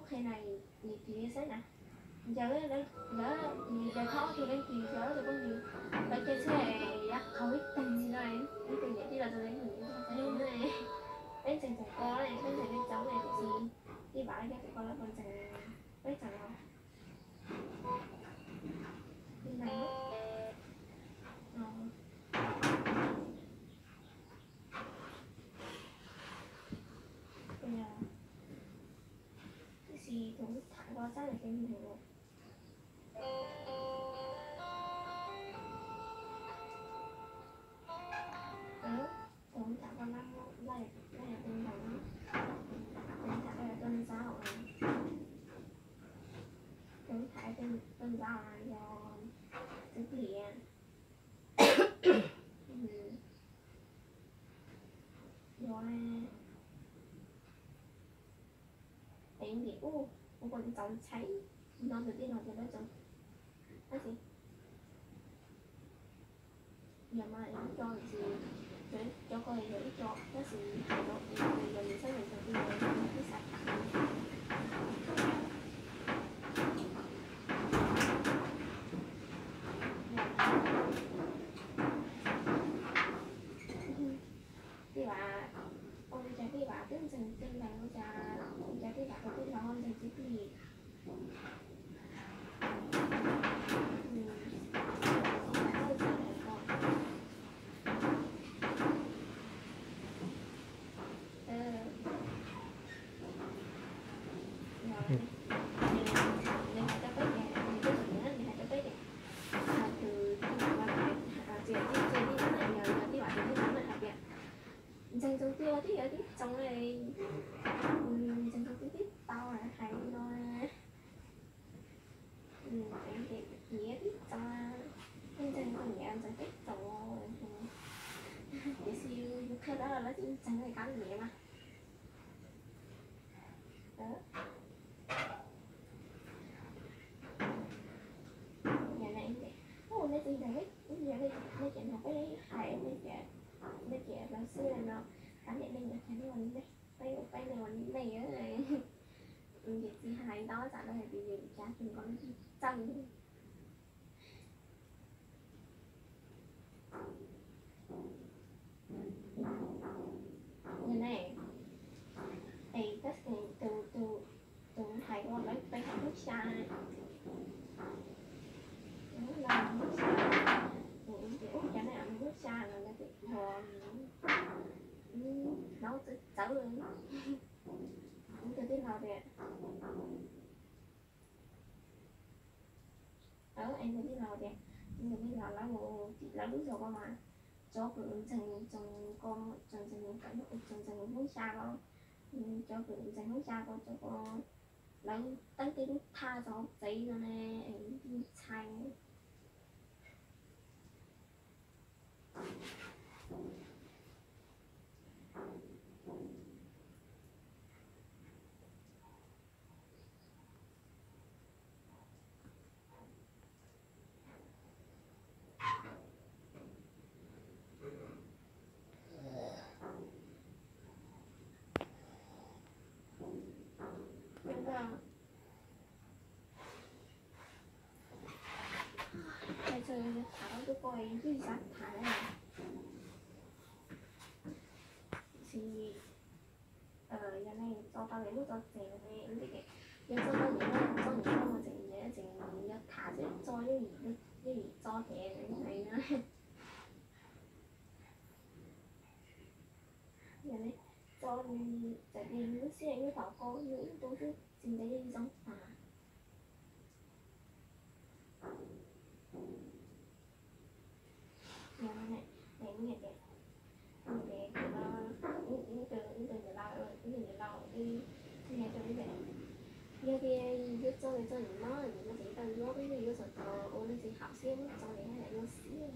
Qhia na, nws tiv xwb na. Yog lawv, yog lawv, yog thov ob tug leej twg, yog ob tug phooj ywg, lawv cia txhij yav qhau ib teg no, ib tug niam tij los tau leej twg, peb ntseeg txog koj, peb ntseeg txog koj, tiam sis tij Vam lawv cov tsis koj lawv puas ntseeg peb txog los? Tij Vam, tab sis tus tham koj txab lawm tej ntawd. Tus tham koj lab, lab yog tej ntawd, tus tham koj yog Tooj Ntxauj, tus tham Tooj Ntxauj yog Txwv Plig. Yog, es ntim ub, ua kom ntxoov ntxhais, no tus tij laug tias lawv txoov, tab sis yog mas ib co, cov ko yog ib co, tab sis hais rau kuv yog nws txhob yog tus tij laug, nws twb xav tham. Tij Vam, ua li cas tij Vam twb ntseeg tij laug, ua cas ua cas tij Vam tus tij laug ntseeg Txwv Plig? Nws hais rau peb tias, nws twb tau nws hais rau peb tias, tus tij laug txiv tij txiv tij laug na, yog yog tij Vam tus tij laug na hais tias ntseeg txoov twg los twb yog twb txoov, ntseeg txoov twg twb tau hais li no. Niam twb txoov, ntseeg tus niam ntseeg twb txoov, tiam sis yus qhia lawv los lawv tsis ntseeg li kab niam mas. Nej tsis ntseeg, nej cem nrog peb hais, nej cem, nej cem lawv xwb no, kab niam nej ntseeg nej ua li nej, peb ua peb nej ua li nej. Ces txiv hais ntau tsam lawv hais tias yus cav tus nkaus lub txawj. Yog ne, es tab sis tus, tus, tus hais ua lawv peb hais lub xya, lub xya, tus tias ub cas nej lub xya no lawv tias yog hnov txawv txawv. Tus tij laug tias, es tus tij laug tias, tus tij laug lawv mus tim lawv lub zos ko mas, cov uas ntseeg txoov ko, txoov ntseeg, txoov ntseeg Hmoob Xya ko, cov uas ntseeg Hmoob Xya ko, cov ko lawv teeb tej lub thaj txog tsev no ne, es ntxhais. Ces txawm yus tham tau tus ko yus twb xav tham na. Tiam sis yog nej tso tau lawv lub txoj cai ne, yog tso tau niam no, tso niam no mas tseem niam tseem yog tham xwb, tso yeej yim tso ces hais na. Yog ne, tso txawm tias yus lub siab nyob tom ko yus ib tug xwb tsis ntev zoo tas. Yog no ne, es kuv hais tias, kuv hais tias, ib tug, ib tug niam laus, ib tug niam laus, ib tug hais rau ib tias, yog tias yus tso txoj niam no, niam no ces tau yuav, peb yuav txog thaum ua leej txiv haum xwb, tso niam no yam yuav xwb.